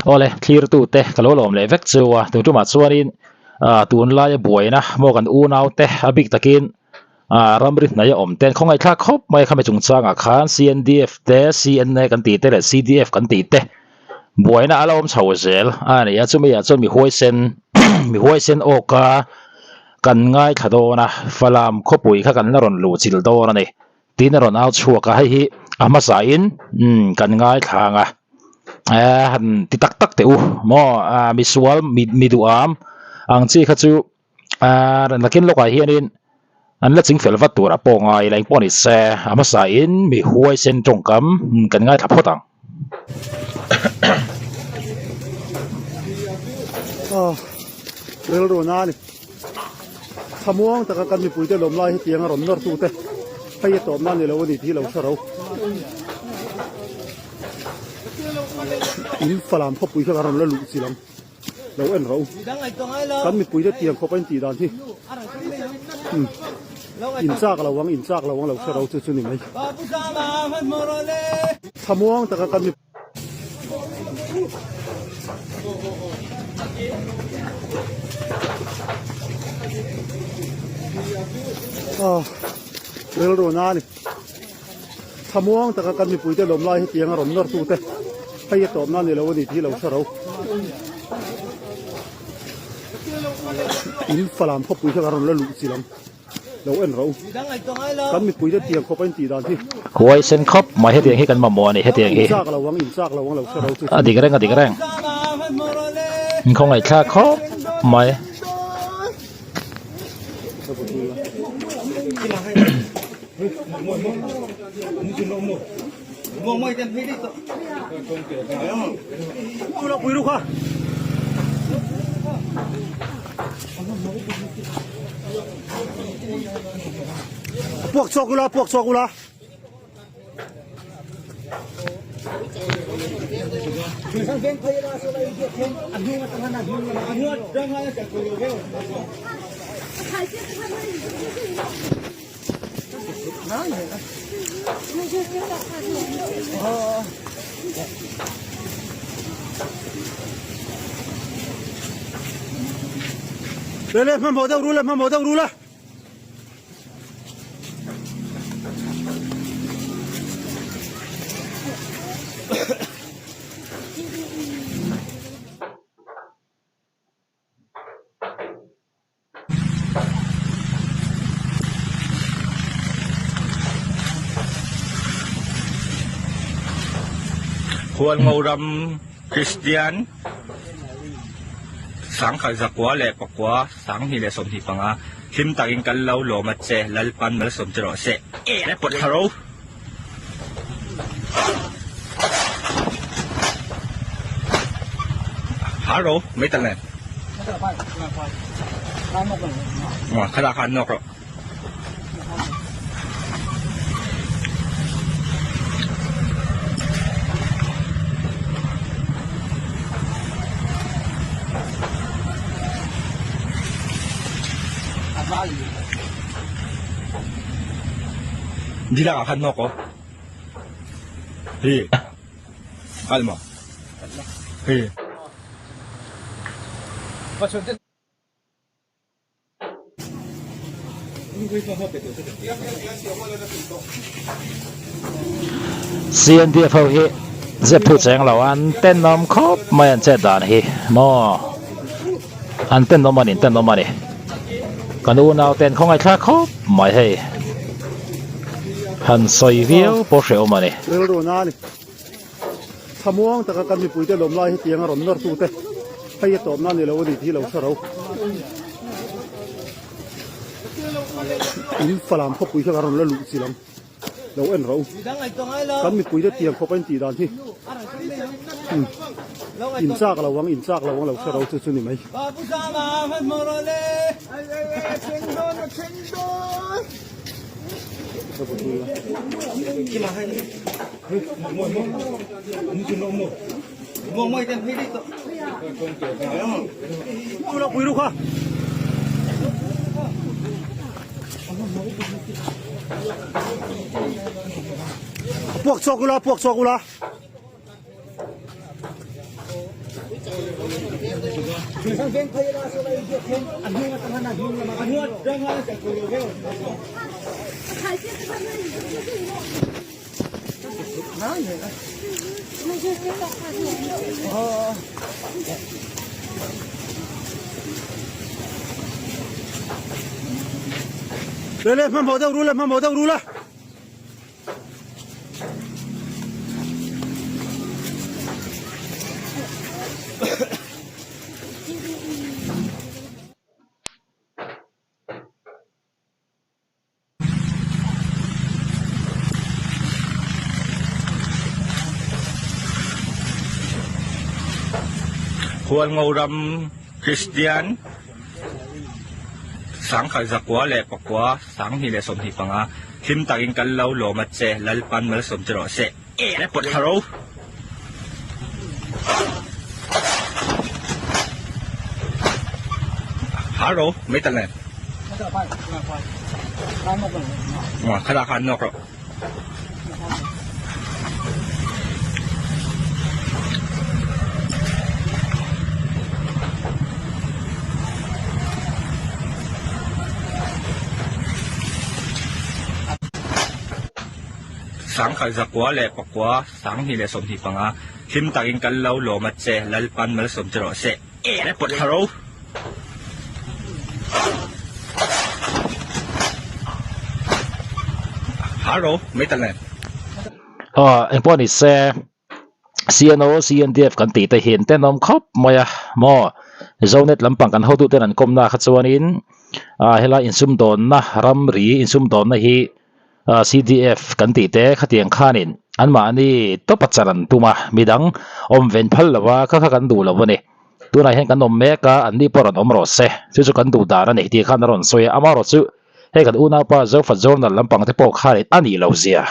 Awle thlirtute ka lo lawm leh vek chu a tun tumah chuanin ah tunlaia buaina maw kan unaute a bik takin ah ramri hnaih a awm ten khawngaihthlak khawp mai a khami chungchangah khan CNDF te CNA kan tih te leh CDF kan tih te buaina a la awm chho zel a ni a chumi ah chuan mi huaisen mi huaisen awka kan ngaithla dawn a Falam khawpui kha kan la rawn luh chilh dawn a ni. Tin a rawn au chhuak a, hei hi a hmasa in umm kan ngaithla ang a, eh han ti tak tak teh u maw ah misual mi mi duham ang chi kha chu ah nakin lawkah hianin an la ching fel vat tur a pawh ngai la engpawh ni se a hmasa in mi huaisen tawngkam kan ngaithla phawt ang. Aw rilru na a ni. Thlamuang taka kan mipuite lawm lai hetiang a rawn nawr tute hei a tawpna a ni lo a ni tih hi lo hre ro. In Falam khawpui kha ka rawn la luh chilh ang lo en ro. Kan mipuite tiang khawp a intih dan hi in chak lo ang in chak lo ang lo hre ro chu chu ni mai. Thlamuang taka kan mipui. Aw rilru na a ni thlamuang taka kan mipuite lawm lai hetiang a rawn nawr tute hei a tawpna a ni lo a ni tih hi lo hre ro in Falam khawpui kha ka rawn la luh chilh ang. Lo en rawh u. Kan mipuite tiang khawp a intih dan hi. Huaisen khawp mai hetiang hi kan mamawh a ni hetiang hi. In chak lo ang, in chak lo ang lo hre rawh u chu. A dik reng a dik reng. In khawngaihthlak khawp mai. Puak chhuak ula, puak chhuak ula. Le le hmanhmawh deuh ru le hmanhmawh deuh ru le. Hualngo ram Kristian 10,1pakua 2025 hlim takin kan lo lawm a che Lalpan malsawm che rawh se le pawt thla ro. Hal ro mai tak nen. Kha khan nawk rawh. Dila ah khan nawk aw. Hi. Kal maw? Hi. CNDF ho hi zep thu cheng lo an tenawm khawp mai an chet dan hi maw an tenawm a ni an tenawm a ni kan unau ten khawngaihthlak khawp mai hei han sawi viau pawh hrehawm a ni. Rilru na a ni. Thlamuang taka kan mipuite lawm lai hetiang a rawn nawr tute hei a tawpna a ni lo a ni tih hi lo hre ro. In Falam khawpui kha ka rawn la luh chilh ang lo en rawh u. Kan mipuite tiang khawp a intih dan hi in chak lo ang in chak lo ang lo hre ro chu chu ni mai. Puak chhuak ula, puak chhuak ula. Le le hmanhmawh deuh ru la hmanhmawh deuh ru la. Hualngo ram Kristian sangkhat zakua leh pakua sanghnih leh 25 hlim takin kan lo lawm a che Lalpan malsawm che rawh se e pawt thla ro. Ha ro mai tal nen. Kha khan nawk rawh. Sangkhat zakua leh pakua 2025 hlim takin kan lo lawm a che Lalpan malsawm che rawh se e pawt thla ro. Ha ro mai tal nen. Aw engpawh ni se CNO CNDF kan tih te hi an tenawm khawp mai a maw Zonet lampang kan hotu ten an kawmna kha chuanin ah helai insumdawnna ramri insumdawnna hi CDF kan tih te khatiang khanin anmahni tawpa char an tum a, midang awm ven phal lo a, kha kha kan duh lo a ni. Tunah hian kan awm mek a, anni pawh rawn awm rawh se, chu chu kan duh dan a ni tih khan a rawn sawi a, amaherawh chu hei kan unaupa Zofa Journal lampang te pawh khanin a nih loh zia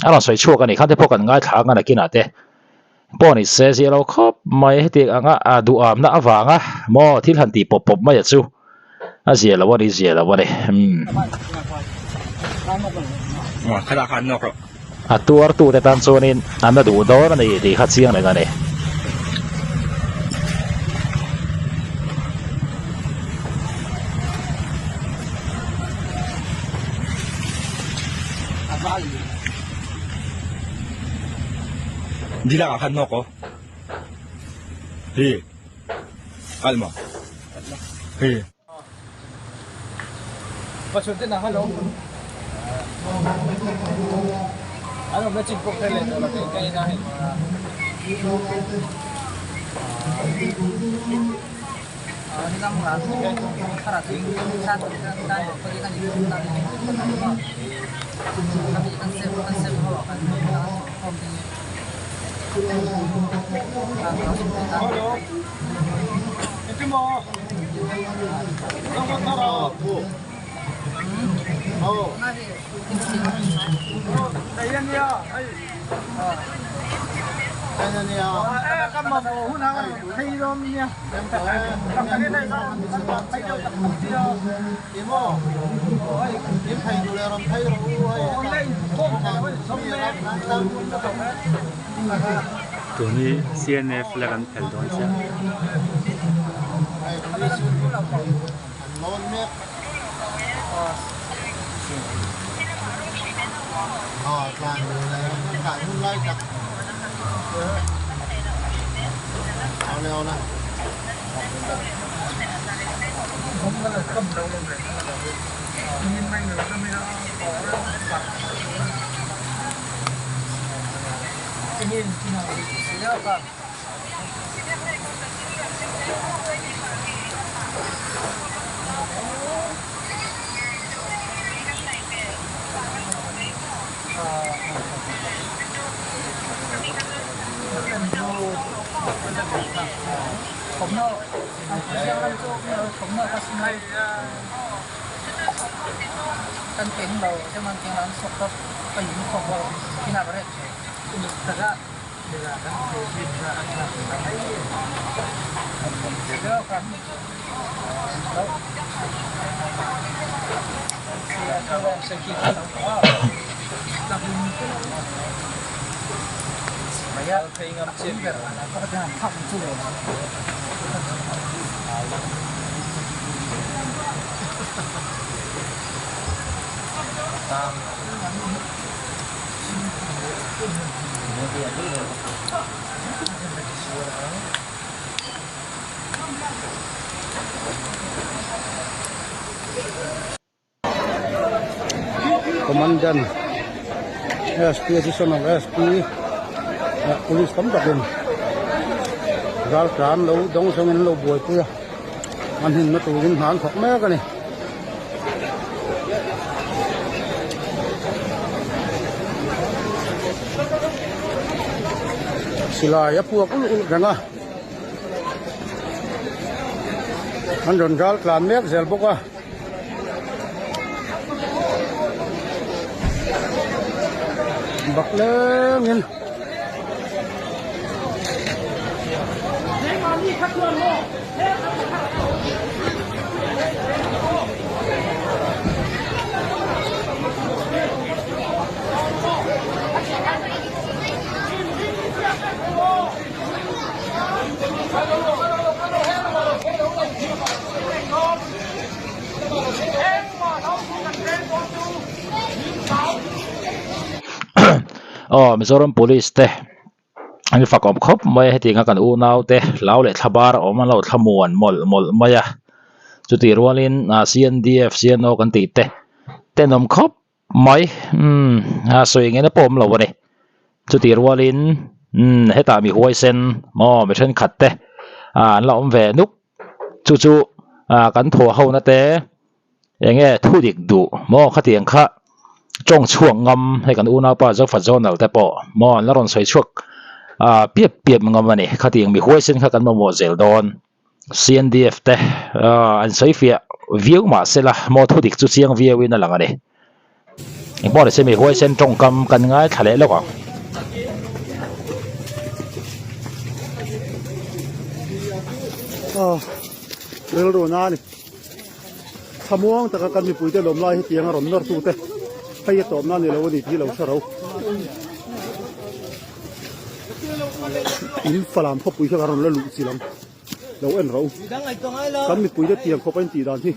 a rawn sawi chhuak a ni, khan te pawh kan ngaithla ang a nakinah te pawh ni se zia lo khawp mai hetiang anga duhamna avanga maw thil han tih pawp pawp mai a chu a zia lo a ni zia lo a ni umm. A tuartu te tan chuanin an la duh dawn a ni tih kha chiang reng a ni. Dila ah khan nawk aw. Hi. Kal maw? Hi. Tun hi CNA flag an phelh dawn chiah. Commandant SP Additional SP leh police tam takin raltlan lo dawng zawngin an lo buaipui a an himna turin hna an thawk mek a ni. Silai a puak ulh ulh reng a an rawn raltlan mek zel bawk a. Bak lengin Aw Mizoram Police te an fak awm khawp mai a hetiang a kan unau te hlau leh thla bar a awm an lo thlamuan mawlh mawlh mai a chutih rualin ah C_N_D_F C_N_O kan tih te tenawm khawp mai umm a sawi engin a pawh awm lo a ni chutih rualin umm hetah mi huaisen maw mi thenkhat te ah an la awm ve nuk. Chu chu ah kan thawh ho na te eng nge thu dik duh maw khatiang kha tawng chhuak ngam hei kan unaupa Zofa Zonal te pawh maw an la rawn sawi chhuak ah piap piap ngam a ni khatiang mi huaisen kha kan mamawh zel dawn C_N_D_F te ah an sawi fiah viau mah se la maw thu dik chu chiang viau in a lang a ni. Engpawh ni se mi huaisen tawngkam kan ngaithla leh lawk ang. Aw rilru na ani thlamuang taka kan mipuite lawm lai hetiang a rawn nawr tute hei a tawpna ni lo a ni tih lo hre ro in falam khawpui kha ka rawn la luh chilh ang. Lo en rawh u. Kan mipuite tiang khawp a intih dan hi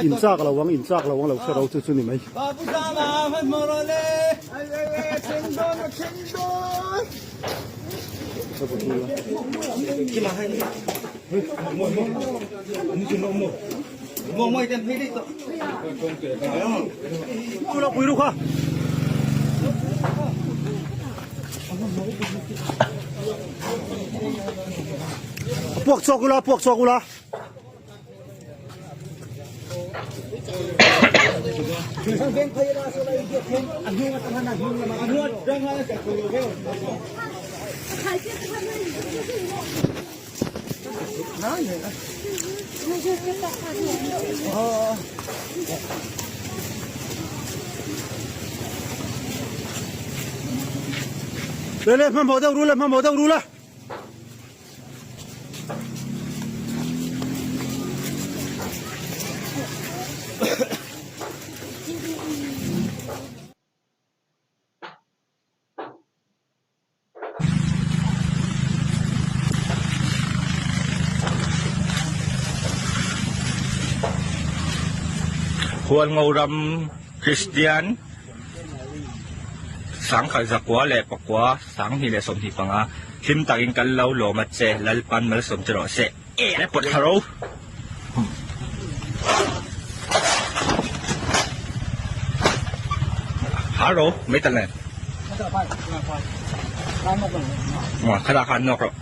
in chak lo ang, in chak lo ang lo hre ro chu chu ni mai. Puak chhuak ula, puak chhuak ula. Le le hmanhmawh deuh ru le hmanhmawh deuh ru la. Hualngo ram Kristian sangkhat zakua leh pakua sanghnih leh 25 hlim takin kan lo lawm a che Lalpan malsawm che rawh se le pawt thla ro. Haro mai ta le. Kha khan nawk rawh.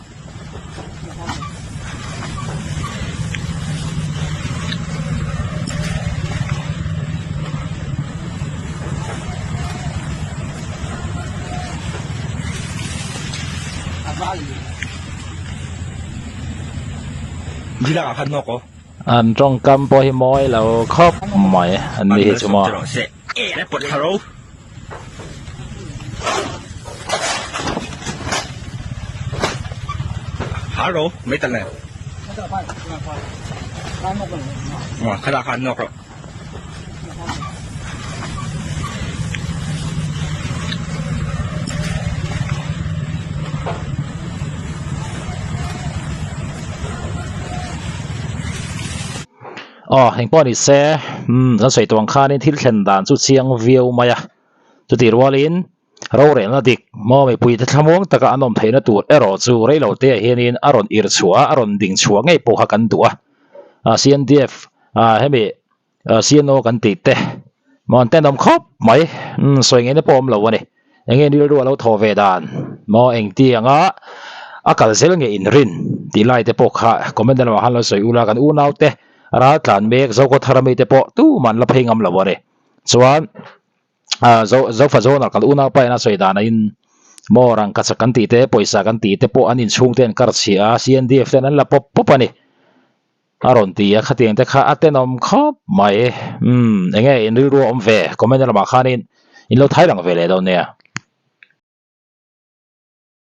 Dila khan nawk aw. An tawngkam pawh hi mawi lo khawp mai an ni hi chu maw. Aw engpawh ni se umm kan sawi tawh ang khanin thil thlen dan chu chiang viau mai a, chutih rualin rorelna dik maw mipuite thlamuang taka an awm theihna tur erawh chu reilote ah hianin a rawn irh chhuah a, a rawn ding chhuah ngei pawh kha kan duh a, CNDF ah hemi CNO kan tih te maw an tenawm khawp mai umm sawi ngeina pawh awm lo a ni. Enge rilru a lo thawh ve dan maw engti anga a kal zel nge inrin tih lai te pawh kha comment lamah khan lo sawi ula kan unau te ral tlan mek Zokhawthar ami te pawh tumah an la phei ngam lo a ni. Chuan ah zo Zofa zawnah kan unau pa in a sawi dan ah in maw rangkachak kan tih te pawisa kan tih te pawh an inchhung te an kar chhiah a CNDF ten an la pawp pawp a ni. A rawn ti a, khatiang te kha a tenawm khawp mai. Umm, enge in rilru a awm ve? Comment lamah khanin in lo thai lang ve leh dawn nia.